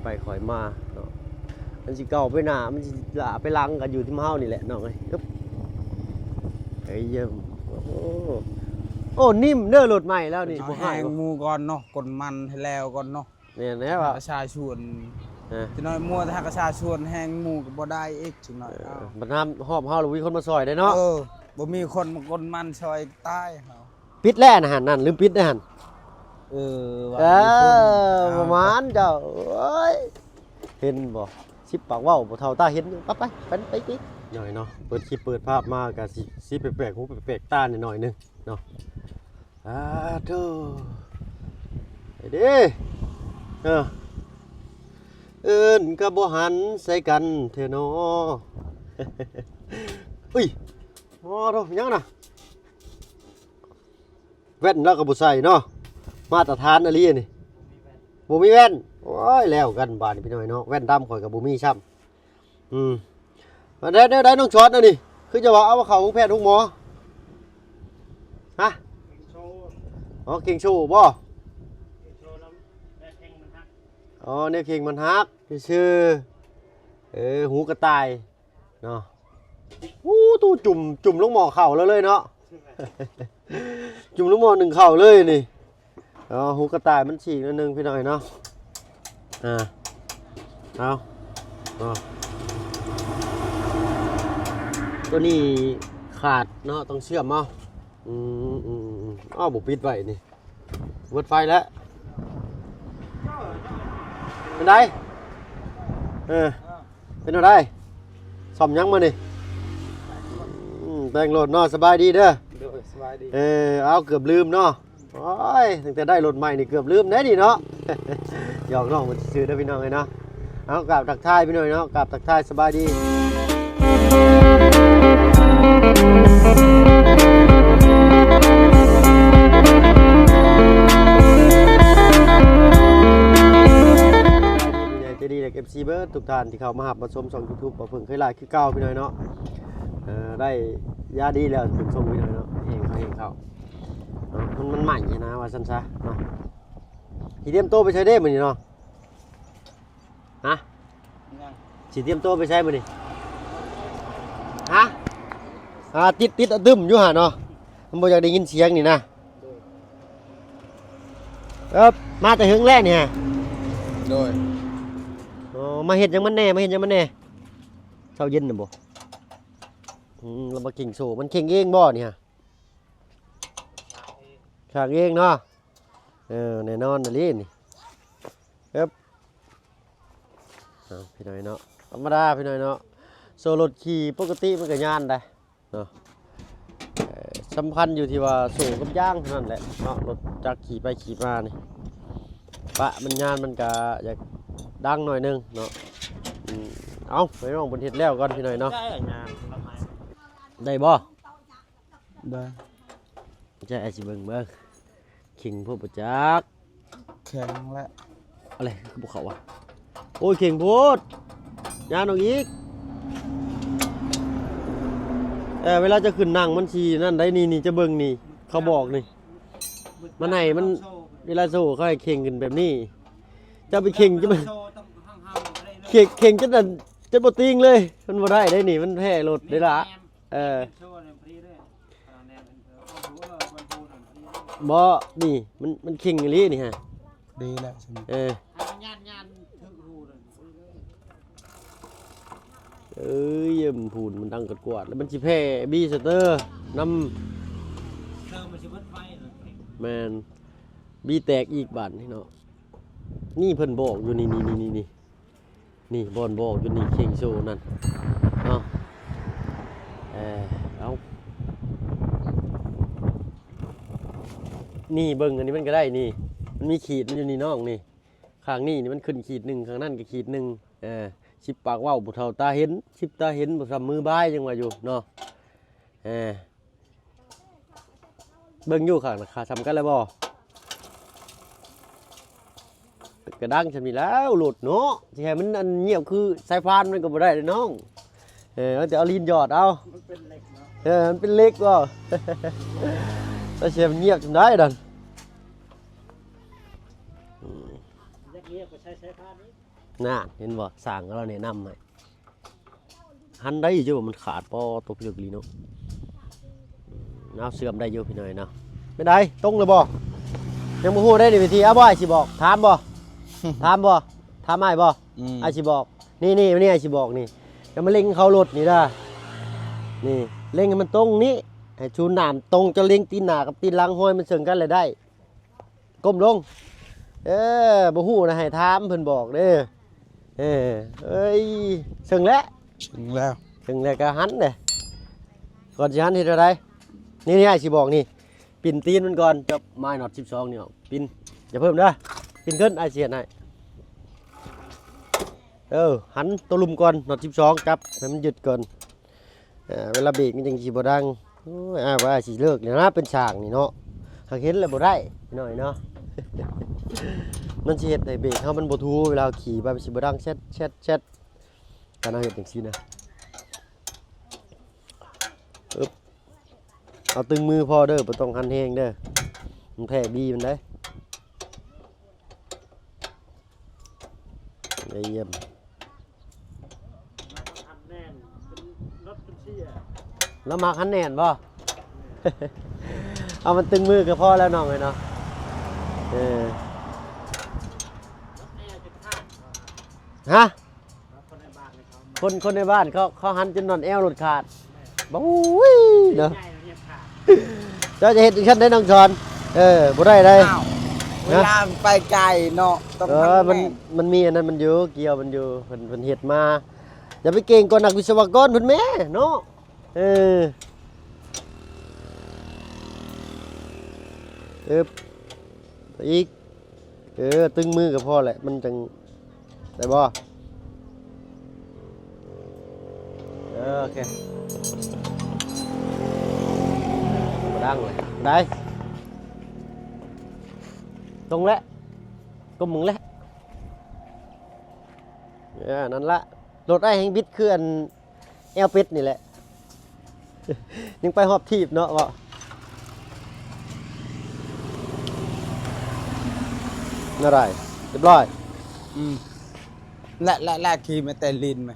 ໄປຄ່ອຍມາເນາະ ມັນຊິເກົ່າໄປໜ້າ ມັນຊິຫຼ້າໄປຫຼັງ ກໍຢູ່ທີ່ເຮົານີ້ແຫຼະນ້ອງເອີຍ. ເອີຍ ໂອ້ ໂອ້ ນິ້ມເດີ ລົດໃໝ່ແລ້ວນີ້ ຊິບໍ່ແຮງໝູ່ກ່ອນເນາະ ກົນມັນໃຫ້ແລ້ວກ່ອນເນາະ. ແມ່ນແລ້ວ ປະຊາຊົນ ເອີ ຈັກໜ້ອຍມົວແຕ່ຫາກປະຊາຊົນແຮງໝູ່ກໍບໍ່ໄດ້ອີກ ຈັກໜ້ອຍ. ເອີ ບັດນຳຮອບເຮົາລະມີຄົນມາຊ່ອຍໄດ້ເນາະ. ເອີ ບໍ່ມີຄົນມາກົນມັນຊ່ອຍຕາຍເຮົາ. ປິດແລ້ວຫັ້ນ ນັ້ນລືມປິດເດ້ຫັ້ນ. ເອີ ເອີ ປະມານເຈົ້າ ເອີຍ ເຫັນບໍ່ ສິບປາກເວົ້າບໍ່ເທົ່າຕາເຫັນ. ໄປ ໄປ ໄປຕິ ໜ້ອຍເນາະ ເປີດຄລິບເປີດພາບມາກະຊິ ຊິແປກໆ ຫູແປກໆ ຕາໜ້ອຍໆ ໜຶ່ງເນາະ. ອາໂທ ໄປເດ້ ເອີ ເອີ້ນກໍບໍ່ຫັນໃສ່ກັນແທ້ນໍ. ອຸ້ຍ ໂອ້ໂທ ຫຍັງນະ ແວ່ນລາວກໍບໍ່ໃສ່ເນາະ ມາດຕະຖານອີ່ຫຼີນີ້ ບໍ່ມີແວ່ນ. ໂອ້ຍ ແລ້ວກັນບາດນີ້ພີ່ນ້ອງເນາະ ແວ່ນດຳຂ້ອຍກໍບໍ່ມີຊ້ຳ. ອືມ ແນວໃດ ແນວໃດນ້ອງຊອດອັນນີ້ ຄືຈະວ່າເອົາເຂົ້າໂຮງແພດໂຮງໝໍ ຮະ? ອໍ ເຄັ່ງໂຊບໍ່? ອໍ ແນວເຄັ່ງມັນຫັກ ຊື່ໆ ເອີ ຫູກະຕ່າຍເນາະ. ໂອ້ ຕູ້ຈຸ່ມ ຈຸ່ມລົງໝໍ້ເຂົ້າແລ້ວເລີຍເນາະ ຈຸ່ມລົງໝໍ້ໜຶ້ງເຂົ້າເລີຍນີ້. ອໍ ຫູກະຕ່າຍມັນສີກໜ້ອຍໜຶ່ງພີ່ນ້ອງເນາະ. ອາ ເອົາ ເອົາ ຕົວນີ້ຂາດເນາະ ຕ້ອງເຊື່ອມເອົາ. ອືມ ອືມ ອືມ ເອົາ ບໍ່ປິດໄວ້ນີ້ ໝົດໄຟແລ້ວ ເປັນໃດ? ເອີ ເປັນແນວໃດ? ສ້ອມຫຍັງມື້ນີ້? ອືມ ແຕ່ງລົດເນາະ. ສະບາຍດີເດີ. ໂດຍ ສະບາຍດີ. ເອີ ເອົາ ເກືອບລືມເນາະ. ໂອ້ຍ ຕັ້ງແຕ່ໄດ້ລົດໃໝ່ນີ້ເກືອບລືມແດ່ນີ້ເນາະ. ຫຍອກນ້ອງເພິ່ນຊື່ໆ ເດີພີ່ນ້ອງເອີຍເນາະ. ເອົາ ກາບທັກທາຍພີ່ນ້ອງເນາະ ກາບທັກທາຍສະບາຍດີ. ໃຫຍ່ໃຈດີ ແລະ ເອັຟຊີ ເບິດທຸກທ່ານທີ່ເຂົ້າມາຮັບມາຊົມຊ່ອງຢູທູບ ບໍ່ເພິ່ງເຄີຍຫຼາຍຄືເກົ່າພີ່ນ້ອງເນາະ. ເອີ ໄດ້ຢາດີແລ້ວບຸນຊົງພີ່ນ້ອງເນາະ ແຮງເຂົ້າ ແຮງເຂົ້າເນາະ. ມັນ ມັນໃໝ່ຫັ້ນນະ ວ່າຊັ້ນຊະເນາະ. ຊິຕຽມໂຕໄປໃສເດ້ມື້ນີ້ເນາະ? ຮະ? ຍັງ ຊິຕຽມໂຕໄປໃສມື້ນີ້? ຮະ? ອ່າ ຕິດ ຕິດອະຕຶມຢູ່ຫັ້ນເນາະ ມັນບໍ່ຢາກໄດ້ຍິນສຽງນີ້ນະ. ໂດຍ ເອີ ມາແຕ່ເຫິງແລ້ວນີ້ຮະ? ໂດຍ. ອໍ ມາເຮັດຫຍັງມັນແດ່? ມາເຮັດຫຍັງມັນແດ່? ເຊົ້າເຢັນນະບໍ່? ອືມ ລະມາເຄັ່ງໂຊ ມັນເຄັ່ງເອງບໍ່ນີ້ຮະ? ສ້າງເອງເນາະ. ເອີ ແນ່ນອນອີ່ຫຼີນີ້. ເອີບ ເອົາ ພີ່ນ້ອງເນາະ ທຳມະດາພີ່ນ້ອງເນາະ. ໂສ້ລົດຂີ່ປົກກະຕິມັນກໍຍານໄດ໋ເນາະ. ເອີ ສຳຄັນຢູ່ທີ່ວ່າໂສ້ກັບຢາງເທົ່ານັ້ນແຫຼະເນາະ. ລົດຈັກຂີ່ໄປຂີ່ມານີ້ ປະມັນຍານມັນກະຢາກດັງໜ້ອຍໜຶ່ງເນາະ. ອືມ ເອົາ ໃຫ້ນ້ອງເພິ່ນເຮັດແລ້ວກ່ອນພີ່ນ້ອງເນາະ. ໄດ້ບໍ່? ໄດ້. ຈະໃຫ້ຊິເບິ່ງ ເບິ່ງ ເຄັ່ງໂພດບໍ່ຈັກ. ແຂງແຫຼະ. ອະໄລຄືບໍ່ເຂົ້າວະ? ໂອ້ຍ ເຄັ່ງໂພດ ຍານອອກອີກ. ເອີ ເວລາຈະຂຶ້ນນັ່ງມັນຊິນັ້ນໄດ໋ ນີ້ ນີ້ ຈະເບິ່ງນີ້ ເຂົາບອກນີ້ ມັນໃຫ້ມັນ ເວລາໂຊເຂົາໃຫ້ເຄັ່ງຂຶ້ນແບບນີ້ ເຈົ້າໄປເຄັ່ງຈະ ເຄັ່ງ ເຄັ່ງຈົນ ຈົນບໍ່ຕິງເລີຍ ມັນບໍ່ໄດ້ໄດ໋ນີ້ ມັນແພ້ລົດໄດ້ລະ. ເອີ ບໍ່ ນີ້ ມັນ ມັນເຄັ່ງອີ່ຫຼີນີ້ຮະ. ດີແລ້ວຊັ້ນ. ເອີ ເອີຍ ເອີຍ ມັນພູນ ມັນດັງກະກວາດ ແລ້ວມັນຊິແພ້ບີສະເຕີນຳ. ແມ່ນ ບີແຕກອີກບາດນີ້ເນາະ. ນີ້ເພິ່ນບອກຢູ່ ນີ້ ນີ້ ນີ້ ນີ້ ນີ້ ນີ້ ບ່ອນບອກຢູ່ນີ້ ເຄັ່ງໂຊນັ້ນເນາະ. ເອີ ເອົາ ນີ້ເບິ່ງ ອັນນີ້ມັນກໍໄດ້ນີ້ ມັນມີຂີດມັນຢູ່ນີ້ນ້ອງ ນີ້ ຂ້າງນີ້ນີ້ມັນຂຶ້ນຂີດໜຶ່ງ ຂ້າງນັ້ນກໍຂີດໜຶ່ງ. ເອີ ສິບປາກເວົ້າບໍ່ເທົ່າຕາເຫັນ ສິບຕາເຫັນບໍ່ສ່ຳມືບາຍ ຍັງວ່າຢູ່ເນາະ. ເອີ ເບິ່ງຢູ່ຂ້າງນະ ຂາສ່ຳກັນແລ້ວບໍ່? ກະດັງສ່ຳນີ້ແລ້ວລົດເນາະ ຊິໃຫ້ມັນອັນງຽບຄືສາຍພານມັນກໍບໍ່ໄດ້ເດ້ນ້ອງ. ເອີ ເອົາແຕ່ເອົາລີນຢອດເອົາ ມັນເປັນເຫຼັກເນາະ. ເອີ ມັນເປັນເຫຼັກບໍ່? ແລ້ວຊິໃຫ້ມັນງຽບຈັ່ງໃດນັ້ນ? ອືມ ຢາກງຽບກໍໃຊ້ສາຍພານນີ້. ນັ້ນ ເຫັນບໍ່? ຊ່າງເຂົາແນະນຳໃຫ້ ຫັນໄດ້ຢູ່ ມັນຂາດບໍ່ ຕົກເລິກອີ່ຫຼີເນາະ. ເອົາ ເຊື່ອມໄດ້ຢູ່ພີ່ນ້ອງເນາະ. ເປັນໃດ? ຕົງແລ້ວບໍ່? ຍັງບໍ່ຮູ້ໄດ໋ນີ້ ວິທີ. ເອົາບໍ່ ອ້າຍຊິບອກ? ຖາມບໍ່? ຖາມບໍ່? ຖາມອ້າຍບໍ່? ອືມ ອ້າຍຊິບອກ. ນີ້ໆ ນີ້ອ້າຍຊິບອກນີ້ ຢ່າມາເລັງເຂົ້າລົດນີ້ເດີ. ນີ້ ເລັງໃຫ້ມັນຕົງນີ້ ໃຫ້ສູນນ້ຳຕົງ. ເຈົ້າເລັງຕີນໜ້າກັບຕີນຫຼັງ ຮອຍມັນເຊິ່ງກັນແລ້ວໄດ້. ກົ້ມລົງ. ເອີ ບໍ່ຮູ້ນະ ໃຫ້ຖາມເພິ່ນບອກເດີ. ເອີ ເອີຍ ເຊິ່ງແລ້ວ ເຊິ່ງແລ້ວ ເຊິ່ງແລ້ວກໍຫັນເດ້. ກ່ອນຊິຫັນເຮັດແນວໃດ? ນີ້ໆ ອ້າຍຊິບອກນີ້ ປິ່ນຕີນມັນກ່ອນ. ຈັບໄມ້ນັອດສິບສອງນີ້ອອກ ປິ່ນ ຢ່າເພີ່ມເດີ. ປິ່ນຂຶ້ນ ອ້າຍຊິເຮັດໃຫ້. ເອີ ຫັນໂຕລຸ່ມກ່ອນ ນັອດສິບສອງ ຈັບໃຫ້ມັນຍຶດກ່ອນ. ເອີ ເວລາເບກມັນຈັ່ງຊິບໍ່ດັງ. ໂອ້ຍ ອ້າຍວ່າອ້າຍຊິເລີກແລ້ວນະ ເປັນຊ່າງນີ້ເນາະ. ຫາກເຫັນແລ້ວບໍ່ໄດ້ພີ່ນ້ອງເນາະ. ມັນຊິເຮັດໃຫ້ເບກເຮົາມັນບໍ່ຖື ເວລາເຮົາຂີ່ໄປມັນຊິບໍ່ດັງແຊັດໆໆ ຄັນເຮົາເຮັດຈັ່ງຊີ້ນະ. ອຶບ ເອົາຕຶງມືພໍເດີ ບໍ່ຕ້ອງຫັນແຮງເດີ ມັນແພ້ບີມັນໄດ໋. ໄດ້ຢ້ຽມ. ລາວມັກຫັນແໜ້ນບໍ່? ເອົາມັນຕຶງມືກໍພໍແລ້ວນ້ອງເອີຍເນາະ. ເອີ ຮະ? ຄົນ ຄົນໃນບ້ານເຂົາ ເຂົາຫັນຈົນໜອນແອວລົດຂາດ. ໂອ້ຍເນາະ ເຈົ້າຈະເຮັດຈັ່ງຊັ້ນໄດ໋ນ້ອງສອນ. ເອີ ບໍ່ໄດ້ໄດ໋. ເວລາໄປໄກເນາະ ຕ້ອງ ເອີ ມັນ ມັນມີອັນນັ້ນມັນຢູ່ ກ່ຽວມັນຢູ່ ເພິ່ນ ເພິ່ນເຮັດມາ. ຢ່າໄປເກັ່ງກ່ອນນັກວິສະວະກອນເພິ່ນແມ້ເນາະ. ເອີ ເອີ ອີກ. ເອີ ຕຶງມືກໍພໍແຫຼະ ມັນຈັ່ງໄດ້ບໍ່? ເອີ ໂອເຄ ບໍ່ດັງເລີຍ ໄດ້ ຕົງແລ້ວ ກົ້ມເບິ່ງແລ້ວ. ເອີ ນັ້ນລະ ລົດອ້າຍແຮ່ງບິດຄືອັນ ແອວເປັດນີ້ແຫຼະ ຍັງໄປຮອບຖີບເນາະ ເວົ້າແນວໃດ? ຮຽບຮ້ອຍ. ອືມ ແລະ ແລະ ແລະ ຂີ່ມາແຕ່ລີນໄໝ?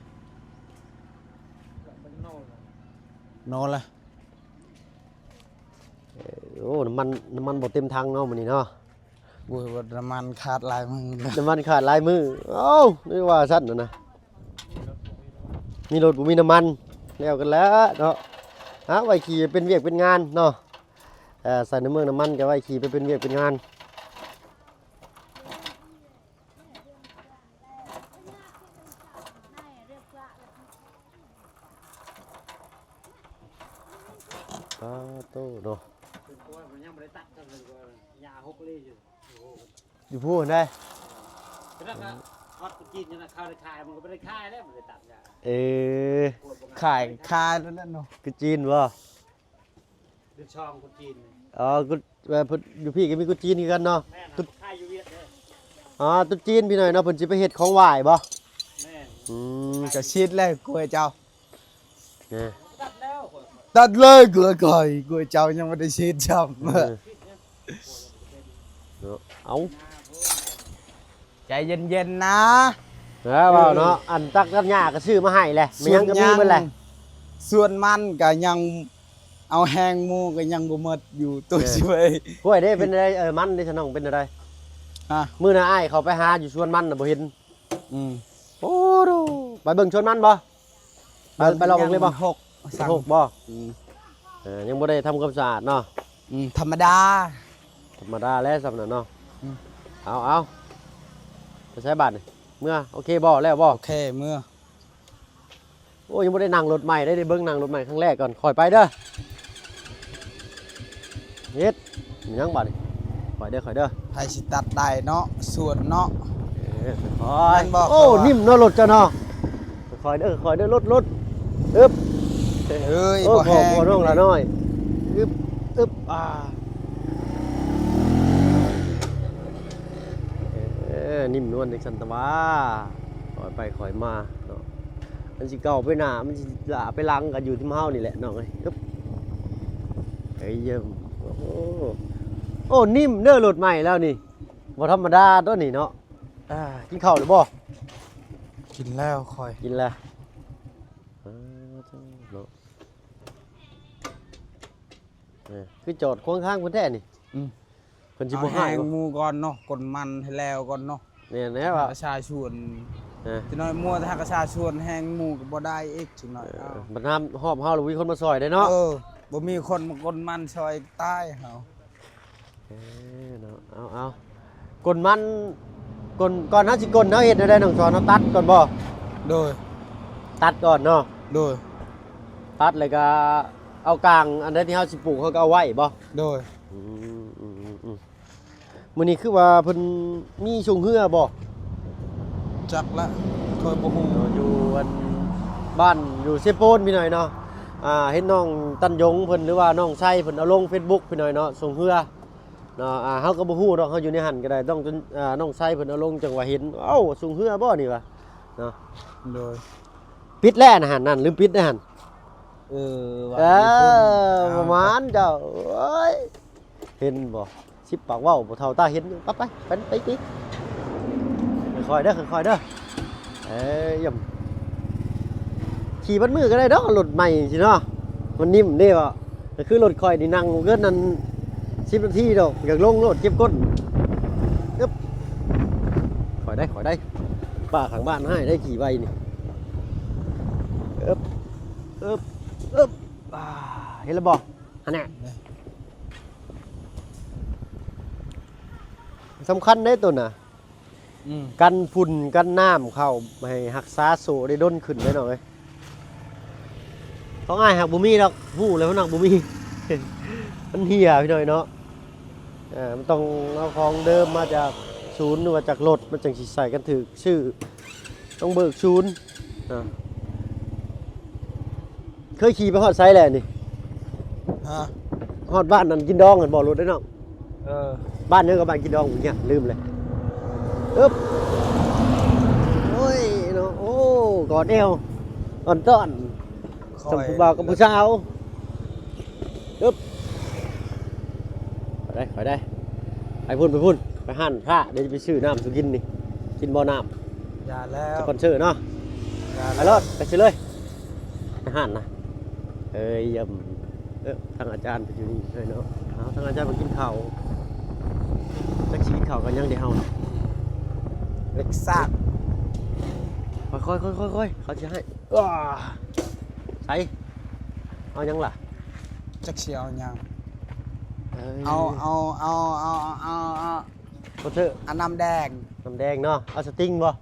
ໂນລະ. ເອີ ໂອ້ ນ້ຳມັນ ນ້ຳມັນບໍ່ເຕັມຖັງເນາະມື້ນີ້ເນາະ. ໂອ້ຍ ວ່ານ້ຳມັນຂາດຫຼາຍມື້ແລ້ວ ນ້ຳມັນຂາດຫຼາຍມື້. ເອົ້າ ນີ້ວ່າຊັ້ນນະ ມີລົດບໍ່ມີນ້ຳມັນ ແລ້ວກັນແລ້ວເນາະ. ຫາໄວ້ຂີ່ເປັນວຽກເປັນງານເນາະ. ເອີ ໃສ່ນ້ຳເມືອງນ້ຳມັນກໍໄວ້ຂີ່ໄປເປັນວຽກເປັນງານ. ປາໂຕເນາະ ຢູ່ພຸ້ນໄດ໋. ເອີ ຂາຍ ຂາຍແລ້ວແຫຼະເນາະ ກຸດຈີນບໍ່? ເດືອນສອງກຸດຈີນ. ອໍ ກຸດ ເອີ ເພິ່ນຢູ່ພີ້ກໍມີກຸດຈີນຄືກັນເນາະ. ແມ່ນ ກຸດ ຂາຍຢູ່ຫວຽດເດ້. ອໍ ຕຸດຈີນພີ່ນ້ອງເນາະ ເພິ່ນຊິໄປເຮັດຂອງຫວ້າຍບໍ່? ແມ່ນ. ອືມ ຈະສີດແລ້ວກ້ວຍເຈົ້າ. ເອີ ຕັດແລ້ວ ຕັດເລີຍກ້ວຍຂ້ອຍ ກ້ວຍເຈົ້າຍັງບໍ່ໄດ້ສີດຊ້ຳ. ເອີ ເນາະ ເອົາ ໃຈເຢັນໆນະ. ເອີ ເວົ້າເນາະ ອັນຕັກກັບຫຍ້າກໍຊື້ມາໃຫ້ແຫຼະ ແມ່ນຫຍັງກໍມີເບິດແຫຼະ. ສວນມັນກໍຍັງ ເອົາແຮງໝູ່ກໍຍັງບໍ່ໝົດຢູ່ ໂຕຊິໄປ. ກ້ວຍເດ້ ເປັນໃດ? ເອີ ມັນເດ້ ສະໜອງເປັນໃດ? ຮະ? ມື້ໜ້າອ້າຍເຂົ້າໄປຫາຢູ່ສວນມັນນະ ບໍ່ເຫັນ. ອືມ ໂອ້ໂດ ໄປເບິ່ງສວນມັນບໍ່? ໄປ ໄປລອງເບິ່ງເລີຍບໍ່? ມັນຫົກ ມັນຫົກບໍ່? ອືມ ເອີ ຍັງບໍ່ໄດ້ທຳຄວາມສະອາດເນາະ. ອືມ ທຳມະດາ ທຳມະດາແຫຼະຊ່ຳນັ້ນເນາະ. ອືມ ເອົາ ເອົາ ໄປໃສບາດນີ້? ເມືອ ໂອເຄບໍ່? ແລ້ວບໍ່? ໂອເຄ ເມືອ. ໂອ້ ຍັງບໍ່ໄດ້ນັ່ງລົດໃໝ່ເດ້ ໄດ້ເບິ່ງນັ່ງລົດໃໝ່ຄັ້ງແລກກ່ອນ. ຄ່ອຍໄປເດີ ເຮັດຫຍັງບາດນີ້? ຄ່ອຍເດີ ຄ່ອຍເດີ. ໃຜຊິຕັດໄດ້ເນາະ ສວນເນາະ. ເອີ ຄ່ອຍໆ. ໂອ້ ນີ້ມເນາະລົດເຈົ້າເນາະ. ຄ່ອຍໆເດີ ຄ່ອຍໆເດີ ລົດ ລົດ. ອຶບ ເອີຍ ໂອ້ ບໍ່ແຮງ ພໍ່ນ້ອງລະນ້ອຍ. ອຶບ ອຶບ ອ່າ. ເອີ ນິ້ມນວນຈັ່ງຊັ້ນຕະຫວາ ຄ່ອຍໄປຄ່ອຍມາເນາະ. ມັນຊິກ້າວໄປໜ້າ ມັນຊິຫຼ້າໄປຫຼັງ ກໍຢູ່ທີ່ເຮົານີ້ແຫຼະນ້ອງເອີຍ. ອຶບ ເອີຍ ໂອ້ ໂອ້ ນິ້ມເດີ ລົດໃໝ່ແລ້ວນີ້ ບໍ່ທຳມະດາຕົວນີ້ເນາະ. ອ່າ ກິນເຂົ້າແລ້ວບໍ່? ກິນແລ້ວຂ້ອຍ ກິນແລ້ວ. ເອີ ເນາະ ເອີ ຄືຈອດຂວາງທາງເພິ່ນແທ້ນີ້. ອືມ ເພິ່ນຊິບໍ່ໃຫ້ ເອົາແຮງໝູ່ກ່ອນເນາະ ກົນມັນໃຫ້ແລ້ວກ່ອນເນາະ. ແມ່ນແລ້ວ ປະຊາຊົນ ເອີ ຈັກໜ້ອຍມົວແຕ່ຫາກປະຊາຊົນ ແຮງໝູ່ກໍບໍ່ໄດ້ອີກ ຈັກໜ້ອຍ. ເອີ ບັດນາມຮອບເຮົາລະມີຄົນມາຊ່ອຍໄດ້ເນາະ. ເອີ ບໍ່ມີຄົນມາກົນມັນຊ່ອຍຕາຍເຮົາ. ເອີ ເນາະ ເອົາໆ ກົນມັນ ກົນ ກ່ອນເຮົາຊິກົນ ເຮົາເຮັດແນວໃດນ້ອງສອນ? ເຮົາຕັດກ່ອນບໍ່? ໂດຍ ຕັດກ່ອນເນາະ. ໂດຍ ຕັດແລ້ວກໍເອົາກາງ ອັນໃດທີ່ເຮົາຊິປູກ ເຮົາກໍເອົາໄວ້ບໍ່? ໂດຍ ອືມ ອືມ ອືມ ອືມ. ມື້ນີ້ຄືວ່າເພິ່ນມີຊ່ວງເຮືອບໍ່? ຈັກລະ ຂ້ອຍບໍ່ຮູ້. ເນາະ ຢູ່ອັນ ບ້ານຢູ່ເຊໂປນ ພີ່ນ້ອງເນາະ. ອ່າ ເຫັນນ້ອງຕັນຢົງເພິ່ນ ຫຼືວ່ານ້ອງໄຊເພິ່ນເອົາລົງເຟສບຸກ ພີ່ນ້ອງເນາະ ຊ່ວງເຮືອເນາະ. ອ່າ ເຮົາກໍບໍ່ຮູ້ດອກ ເຮົາຢູ່ໃນຫັ້ນກໍໄດ້ ຕ້ອງ ອ່າ ນ້ອງໄຊເພິ່ນເອົາລົງ ຈັ່ງວ່າເຫັນ. ເອົ້າ ຊ່ວງເຮືອບໍ່ນີ້ຫວາເນາະ? ໂດຍ ປິດແລ້ວຫັ້ນ ນັ້ນລືມປິດເດ້ຫັ້ນ. ເອີ ວ່າ ເອີ ມີຄົນ ປະມານເຈົ້າ ໂອ້ຍ ເຫັນບໍ່? ສິບປາກເວົ້າບໍ່ເທົ່າຕາເຫັນຢູ່. ໄປ ໄປ ໄປຕິ ຄ່ອຍໆເດີ ຄ່ອຍໆເດີ. ເອີ ຢ້ຳ ຂີ່ເບິດມື້ກໍໄດ້ດອກ ລົດໃໝ່ຊີ້ເນາະ ມັນນິ່ມເດ້ເບາະ. ກໍຄືລົດຂ້ອຍນີ້ ນັ່ງບໍ່ເກີນນັ້ນສິບນາທີດອກ ຢາກລົງໂລດ ເຈັບກົ້ນ. ອຶບ ຄ່ອຍໄດ໋ ຄ່ອຍໄດ໋ ປ້າຂ້າງບ້ານຮ້າຍໄດ໋ ຂີ່ໄວນີ້. ອຶບ ອຶບ ອຶບ ອ່າ ເຫັນແລ້ວບໍ່? ຫັ້ນແຫຼະ ສຳຄັນເດ້ໂຕນະ. ອືມ ກັນຝຸ່ນກັນນ້ຳເຂົ້າ ໃຫ້ຮັກສາໂສ້ໄດ້ດົນຂຶ້ນເດ້ນ້ອງເອີຍ. ຂອງອ້າຍຫາກບໍ່ມີດອກ ຮູ້ແລ້ວເນາະ ບໍ່ມີ ມັນເຫ່ຍ ພີ່ນ້ອງເນາະ. ເອີ ມັນຕ້ອງເອົາຂອງເດີມມາຈາກສູນ ຫຼືວ່າຈາກລົດ ມັນຈັ່ງຊິໃສ່ກັນຖືກຊື່ ຕ້ອງເບີກສູນ. ອ່າ ເຄີຍຂີ່ໄປຮອດໃສແລ້ວນີ້? ຮະ? ຮອດບ້ານນັ້ນກິນດອງຫັ້ນບໍ່ ລົດໄດ໋ນ້ອງ? ເອີ ບ້ານຫຍັງກໍບ້ານກິນດອງ ເອີຍ ລືມເລີຍ. ອຶບ ໂອ້ຍເນາະ ໂອ້ ກອດແອວ ອອນຕ້ອນ ສ່ຳຜູ້ບ່າວກັບຜູ້ສາວ. ອຶບ ໄປໄດ໋ ໄປໄດ໋ ໄປພຸ້ນ ໄປພຸ້ນ ໄປຮ້ານຄ້າ ດຽວຈະໄປຊື້ນ້ຳສູ່ກິນນີ້. ກິນບໍ່ນ້ຳ? ຢ່າແລ້ວ ສະປອນເຊີເນາະ. ຢ່າແລ້ວ ໄປໂລດ ໄປຊື້ເລີຍ ໄປຮ້ານນະ. ເອີຍ ຢ້ຳ ເອີ ທາງອາຈານເພິ່ນຢູ່ນີ້ເນາະ. ເອົາ ທາງອາຈານມາກິນເຂົ້າ ຈັກຊິກິນເຂົ້າກັນຫຍັງເດເຮົາ. ເລັກຊາກ ຄ່ອຍໆ ຄ່ອຍໆ ເຂົາຊິໃຫ້. ອ້າ ໃສ ເອົາຫຍັງລະ? ຈັກຊິເອົາຫຍັງ. ເອີ ເອົາ ເອົາ ເອົາ ເອົາ ເອົາ ເອົາ ບໍ່ເທີ ເອົານ້ຳແດງ ນ້ຳແດງເນາະ. ເອົາສະຕິງບໍ່?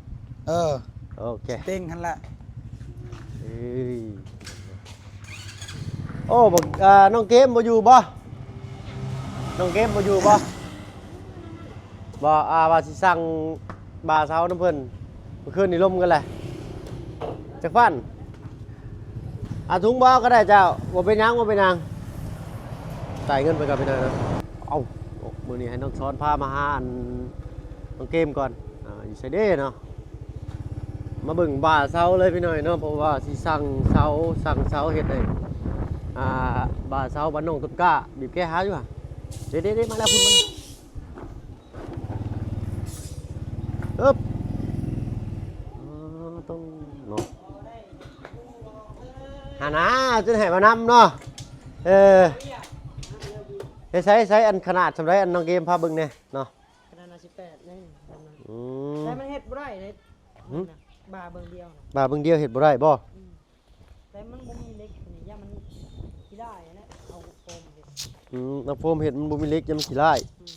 ເອີ ໂອເຄ ສະຕິງຫັ້ນແຫຼະ. ເອີຍ ໂອ້ ບັກ ອ່າ ນ້ອງເກມບໍ່ຢູ່ບໍ່? ນ້ອງເກມບໍ່ຢູ່ບໍ່? ບໍ່ ອ່າ ວ່າຊິສັ່ງບ່າເຊົານຳເພິ່ນ ມື້ຄືນນີ້ລົມກັນແຫຼະ. ຈັກພັນ? ອ່າ ຖົງບໍ່ເອົາກໍໄດ້ເຈົ້າ ບໍ່ເປັນຫຍັງ ບໍ່ເປັນຫຍັງ. ຈ່າຍເງິນໄປກ່ອນພີ່ນ້ອງເນາະ. ເອົ້າ ມື້ນີ້ໃຫ້ນ້ອງສອນພາມາຫາອັນ ນ້ອງເກມກ່ອນ. ອ່າ ຢູ່ໃສເດ້ເນາະ? ມາເບິ່ງບ່າເຊົາເລີຍພີ່ນ້ອງເນາະ ເພາະວ່າຊິສັ່ງເຊົາ ສັ່ງເຊົາເຮັດໃຫ້ ອ່າ ບ່າເຊົາບ້ານນ້ອງຕົ້ນກ້າ ບີບແກຫາຢູ່ຫະ. ເດ້ໆໆ ມາແລ້ວ ພຸ້ນມາແລ້ວ. ອຶບ ອໍ ຕ້ອງເນາະ ຫານາ ຈົນໃຫ້ມານຳເນາະ. ເອີ ໃສ ໃສ ອັນຂະໜາດສ່ຳໃດ ອັນນ້ອງເກມພາເບິ່ງແດ່ເນາະ. ຂະໜາດໜ້າສິບແປດເດ້. ອືມ ແຕ່ມັນເຮັດບໍ່ໄດ້ເດ້. ຫຶ? ບ່າເບິ່ງດຽວນະ ບ່າເບິ່ງດຽວເຮັດບໍ່ໄດ້ບໍ່? ອືມ ແຕ່ມັນບໍ່ມີເຫຼັກນີ້ ຢ້ານມັນຂີ້ລ້າຍຫັ້ນແຫຼະ ເອົາໂຟມເຮັດ. ອືມ ເອົາໂຟມເຮັດ ມັນບໍ່ມີເຫຼັກ ຢ້ານມັນຂີ້ລ້າຍ. ອືມ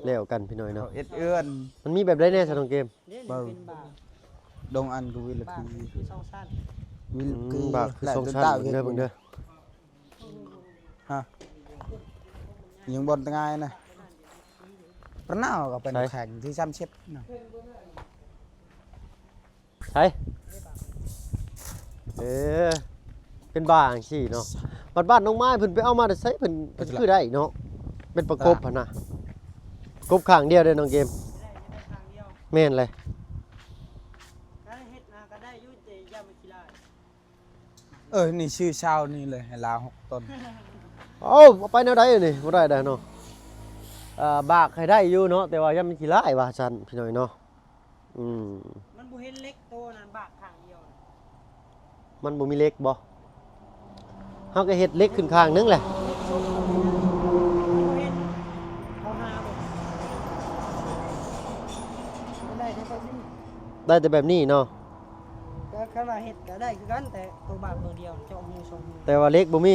ແລ້ວກັນພີ່ນ້ອງເນາະ ເຮັດເອື້ອນ. ມັນມີແບບໃດແດ່ຊະນ້ອງເກມ? ເດ້ ເບິ່ງ ເປັນບ່າ ດົງອັນກໍວິລະ ບ່າ ຄືສອງຊັ້ນ ວິລະ ອືມ ຄື ບ່າຄືສອງຊັ້ນ. ເບິ່ງເດີ ເບິ່ງເດີ. ຮະ ຍັງບໍ່ຕາຍນະ ປະນາວກໍເປັນ ໃສ ແຂງທີ່ສາມສິບນະ. ໃສ ເອີ ເປັນບ່າຈັ່ງຊີ້ເນາະ. ບັດບ້ານນ້ອງໄມ້ເພິ່ນໄປເອົາມາແຕ່ໃສ? ເພິ່ນ ເພິ່ນຄືໄດ້ເນາະ ເປັນປະກົບຫັ້ນນະ. ກົບຂ້າງດຽວເດ້ນ້ອງເກມ. ແມ່ນເລີຍ. ເອີ ນີ້ຊື້ເຊົ້ານີ້ເລີຍ ໃຫ້ລາວຫົກຕົນ. ເອົ້າ ເອົາໄປແນວໃດນີ້? ບໍ່ໄດ້ໃດເນາະ. ເອີ ບາກໃຫ້ໄດ້ຢູ່ເນາະ ແຕ່ວ່າຢ້ານມັນຂີ້ລ້າຍວ່າຊັ້ນ ພີ່ນ້ອງເນາະ. ອືມ ມັນບໍ່ເຫັນເຫຼັກໂຕນັ້ນ ບາກຂ້າງດຽວ ມັນບໍ່ມີເຫຼັກບໍ່? ເຮົາກໍເຮັດເຫຼັກຂຶ້ນຂ້າງໜຶ່ງແຫຼະ. ເຮັດ ເຮົາຫາເບິ່ງ ໄດ້ແຕ່ແບບນີ້ ໄດ້ແຕ່ແບບນີ້ເນາະ. ກໍຄັນວ່າເຮັດກໍໄດ້ຄືກັນ ແຕ່ໂຕບາກເບື້ອງດຽວ ເຈາະຮູສອງຮູ ແຕ່ວ່າເຫຼັກບໍ່ມີ.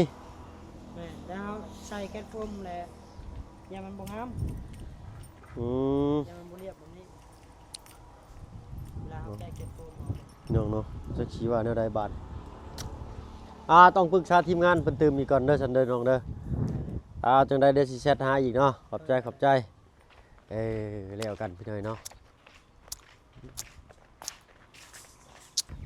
ແມ່ນ ແລ້ວເຮົາໃສ່ແກັດໂຟມແຫຼະ ຢ້ານມັນບໍ່ງາມ. ອືມ ຢ້ານມັນບໍ່ລຽບແບບນີ້ ເວລາເຮົາແກະເກັບໂຟມເອົາ. ພີ່ນ້ອງເນາະ ຈັກຊິວ່າແນວໃດບາດ. ອ່າ ຕ້ອງປຶກສາທີມງານເພິ່ນຕື່ມອີກກ່ອນເດີ ຊັ້ນເດີນ້ອງເດີ. ອ່າ ຈັ່ງໃດດຽວຊິແຊັດຫາອີກເນາະ. ຂອບໃຈ ຂອບໃຈ. ເອີ ແລ້ວກັນພີ່ນ້ອງເນາະ.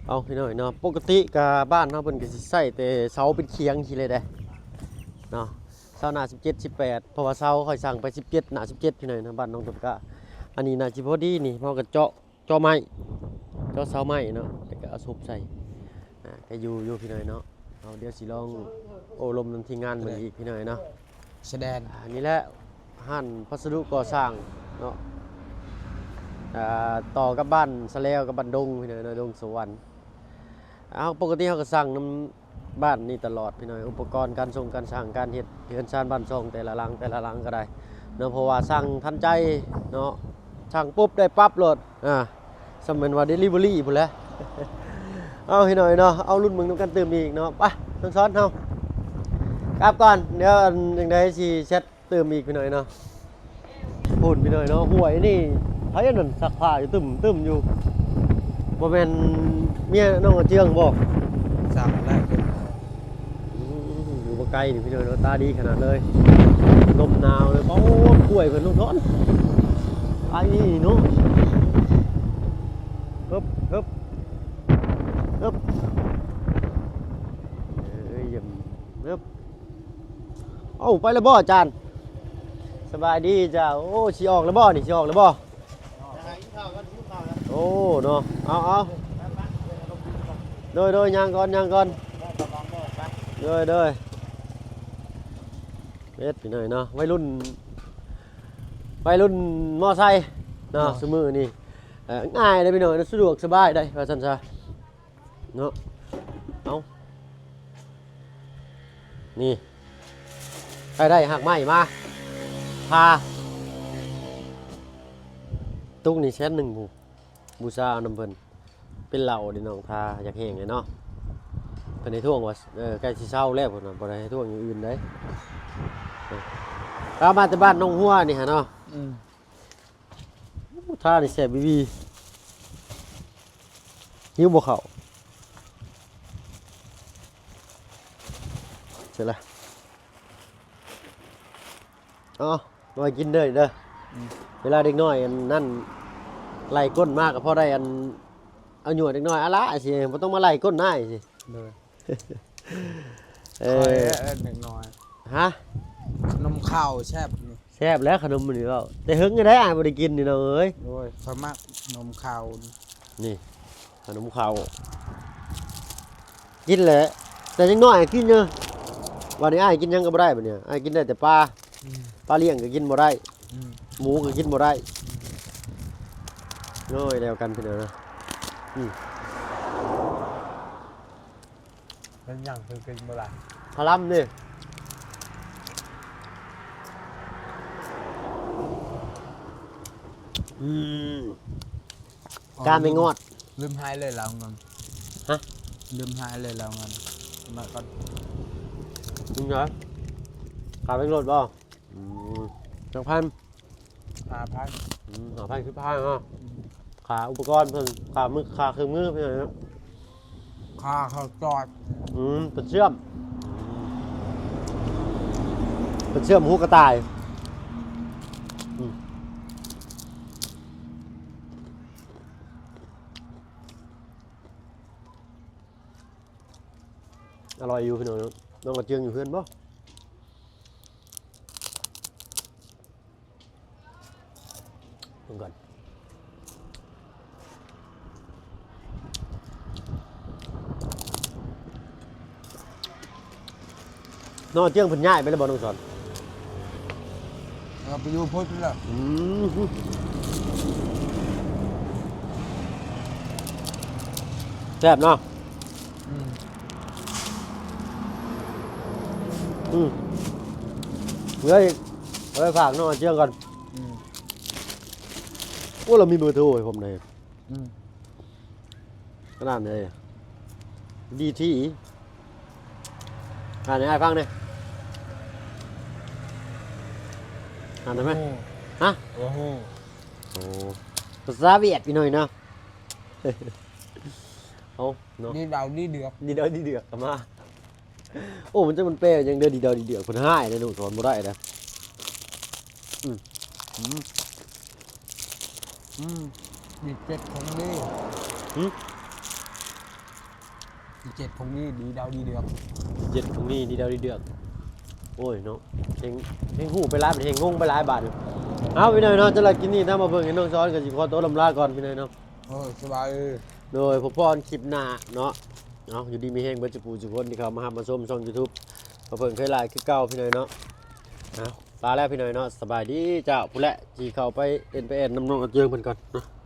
ເອົາ ພີ່ນ້ອງເນາະ ປົກກະຕິກະບ້ານເຮົາເພິ່ນກະຊິໃຊ້ແຕ່ເສົາເປັນຄຽງຊີ້ແຫຼະເດ້ເນາະ. ເສົາໜ້າສິບເຈັດ ສິບແປດ ເພາະວ່າເສົາຂ້ອຍສັ່ງໄປສິບເຈັດ ໜ້າສິບເຈັດ ພີ່ນ້ອງເນາະ ບ້ານໜອງຕົ້ນກ້າ. ອັນນີ້ໜ້າຊິພໍດີນີ້ ເຮົາກະເຈາະ ເຈາະໄມ້ ເຈາະເສົາໄມ້ເນາະ ແລ້ວກະເອົາສົບໃສ່. ອ່າ ກະຢູ່ ຢູ່ພີ່ນ້ອງເນາະ. ເອົາ ດຽວຊິລອງໂອ້ລົມນຳທີມງານເບິ່ງອີກພີ່ນ້ອງເນາະ. ສະແດງ ອ່າ ນີ້ແຫຼະ ຮ້ານພັດສະດຸກໍ່ສ້າງເນາະ ອ່າ ຕໍ່ກັບບ້ານສະແລວກັບບ້ານດົງພີ່ນ້ອງເນາະ ດົງສະຫວັນ. ເຮົາ ປົກກະຕິເຮົາກໍສັ່ງນຳບ້ານນີ້ຕະຫຼອດພີ່ນ້ອງ ອຸປະກອນການຊົງການສ້າງ ການເຮັດເຮືອນຊານບ້ານຊ່ອງແຕ່ລະຫຼັງ ແຕ່ລະຫຼັງກໍໄດ້ເນາະ ເພາະວ່າສັ່ງທັນໃຈເນາະ ສັ່ງປຸບໄດ້ປັບໂລດ. ອ່າ ສ່ຳແມ່ນວ່າເດລິເວີຣີພຸ້ນແຫຼະ. ເອົາ ພີ່ນ້ອງເນາະ ເອົາລຸ້ນເບິ່ງນຳກັນຕື່ມອີກເນາະ. ໄປ ນ້ອງສອນເຮົາກັບກ່ອນ ດຽວອັນຈັ່ງໃດຊິແຊັດຕື່ມອີກພີ່ນ້ອງເນາະ. ພຸ້ນພີ່ນ້ອງເນາະ ຫ້ວຍນີ້ ໃຜອັນນັ້ນຊັກຜ້າຢູ່ຕຶ້ມໆຢູ່ ບໍ່ແມ່ນເມຍນ້ອງອາເຈືອງບໍ່? ຊັກແລ້ວ. ອືມ ຢູ່ບໍ່ໄກນີ້ພີ່ນ້ອງເນາະ ຕາດີຂະໜາດເລີຍ ລົມໜາວເລີຍ. ໂອ້ ກ້ວຍເພິ່ນ ນ້ອງສອນ ໄອ້ນີ້ເນາະ. ເຮີບ ເຮີບ ເຮີບ ເອີຍ ເຮີບ. ເອົ້າ ໄປແລ້ວບໍ່ອາຈານ? ສະບາຍດີເຈົ້າ. ໂອ້ ຊິອອກແລ້ວບໍ່ນີ້ ຊິອອກແລ້ວບໍ່? ໂອ້ເນາະ ເອົາ ເອົາ ໂດຍ ໂດຍ ຍ່າງກ່ອນ ຍ່າງກ່ອນ ໂດຍ ໂດຍ. ເຮັດພີ່ນ້ອງເນາະ ໄວລຸ້ນ ໄວລຸ້ນມໍໄຊເນາະ ເນາະ ຊຸມື້ນີ້ ເອີ ງ່າຍເດ້ພີ່ນ້ອງ ສະດວກສະບາຍໄດ໋ ວ່າຊັ້ນຊະ. ເນາະ ເອົາ ນີ້ ໃຜໄດ້ຮາກໄມ້ມາ ພາ ຕຸກນີ້ແສນໜຶ່ງ ບູ ບູຊາເອົານຳເພິ່ນ ເປັນເຫຼົ້າເດ້ນ້ອງ ຖ້າຢາກແຫ້ງເດ້ເນາະ. ເພິ່ນໃຫ້ທວງວ່າ ເອີ ໃກ້ຊິເຊົາແລ້ວ ເພິ່ນວ່າບໍ່ໄດ້ໃຫ້ທວງຢ່າງອື່ນເດ້. ເອີ ເອົາມາແຕ່ບ້ານໜອງຫົວນີ້ຫະເນາະ. ອືມ. ໂອ້ ທ່ານີ້ແຊບອີ່ຫຼີ. ຫິວບໍ່ເຂົ້າ? ເສີລະ. ເອົາ ໄວ້ກິນເດີ ເດີ. ອືມ. ເວລາເດັກນ້ອຍອັນນັ້ນໄລ່ກົ້ນມາກໍພໍໄດ້ອັນ ເອົາຫຍວດເດັກນ້ອຍ ອາລະ ຊິ ບໍ່ຕ້ອງມາໄລ່ກົ້ນນາຍຊິ. ໂດຍ. ເອີ ຂ້ອຍເອີ້ນເດັກນ້ອຍ. ຮະ? ຂະໜົມເຂົ້າແຊບນີ້. ແຊບແລ້ວຂະໜົມນີ້ເວົ້າ ແຕ່ເຫິງແລ້ວອ້າຍບໍ່ໄດ້ກິນນີ້ນ້ອງເອີຍ. ໂອ້ຍ ຂ້ອຍມັກຂະໜົມເຂົ້ານີ້ ຂະໜົມເຂົ້າ ກິນແຫຼະ ແຕ່ຍັງນ້ອຍກິນຢູ່. ບາດນີ້ອ້າຍກິນຫຍັງກໍບໍ່ໄດ້ ບາດນີ້ອ້າຍກິນໄດ້ແຕ່ປາ. ອືມ. ປາລ້ຽງກໍກິນບໍ່ໄດ້. ອືມ. ໝູກໍກິນບໍ່ໄດ້. ອືມ. ໂອ້ຍ ແລ້ວກັນພີ່ນ້ອງເນາະ. ອືມ. ເປັນຫຍັງຄືກິນບໍ່ໄດ້? ຄະລຳເດ້. ອືມ. ອໍ ການໄປງອດ ລືມໃຫ້ເລີຍລາວເງິນ. ຮະ? ລືມໃຫ້ເລີຍລາວເງິນ. ມາກ່ອນ. ເປັນຫຍັງ? ການໄປງອດບໍ່? ອືມ. ຈັກພັນ? ຫ້າພັນ. ອືມ ຫ້າພັນຄືພາເນາະ. ອືມ. ຄ່າອຸປະກອນເພິ່ນ ຄ່າມື ຄ່າເຄື່ອງມືເພິ່ນເນາະ. ຄ່າເຂົ້າຈອດ. ອືມ ເປັນເຊື່ອມ ເປັນເຊື່ອມຫູກະຕ່າຍ. ອືມ. ອະລ່ອຍຢູ່ພີ່ນ້ອງເນາະ. ນ້ອງກະເຈືອງຢູ່ເຮືອນບໍ່? ເບິ່ງກ່ອນ ນ້ອງເຈືອງເພິ່ນຍ້າຍໄປແລ້ວບໍ່ ນ້ອງສອນ? ເອີ ໄປຢູ່ພຸ້ນແລ້ວ. ອືມ. ແຊບເນາະ. ອືມ ອືມ ເອີຍ ເອີຍ ຝາກນ້ອງເຈືອງກ່ອນ. ອືມ ໂອ້ ລາວມີເບີໂທໃຫ້ຜົມໄດ໋. ອືມ ຂະໜາດໃດ ດີທີ ອ່ານໃຫ້ອ້າຍຟັງແດ່. ອ່ານໄດ້ໄໝ? ໂອ້ ຮະ? ໂອ້ໂຫ ໂອ້ ພາສາຫວຽດອີກໜ້ອຍເນາະ. ເອົາເນາະ ດີດາວດີເດືອກ ດີດາວດີເດືອກກໍມາ. ໂອ້ ມັນຈັກມັນແປຫຍັງເດີ ດີດາວດີເດືອກ ເພິ່ນຮ້າຍເດ້ ນ້ອງສອນບໍ່ໄດ້ເດ້. ອືມ ອືມ ອືມ ດີເຈັດຂອງດີ. ຫືມ? ດີເຈັດຂອງດີ ດີດາວດີເດືອກ ເຈັດຂອງດີ ດີດາວດີເດືອກ. ໂອ້ຍເນາະ ເຮັງ ເຮັງຮູ້ໄປຫຼາຍ ເຮັງງົງໄປຫຼາຍບາດນີ້. ເອົາ ພີ່ນ້ອງເນາະ ສຳລັບຄລິບນີ້ ທາງບ່າວເຜິ້ງກັບນ້ອງສອນກໍຊິຂໍຕົວລຳລາກ່ອນ ພີ່ນ້ອງເນາະ. ໂອ້ຍ ສະບາຍ ໂດຍ ພົບພໍນຄລິບໜ້າເນາະ. ເອົາ ຢູ່ດີມີແຮງເບິດສູ່ຜູ້ສູ່ຄົນທີ່ເຂົ້າມາຮັບມາຊົມຊ່ອງຢູທູບ ບ່າວເຜິ້ງເຄີຍຫຼາຍຄືເກົ່າ ພີ່ນ້ອງເນາະ. ເອົາ ລາແລ້ວ ພີ່ນ້ອງເນາະ ສະບາຍດີເຈົ້າ. ຜູ້ແຫຼະທີ່ເຂົ້າໄປເອັນໄປແອນນຳນ້ອງອາເຈືອງເພິ່ນກ່ອນເນາະ.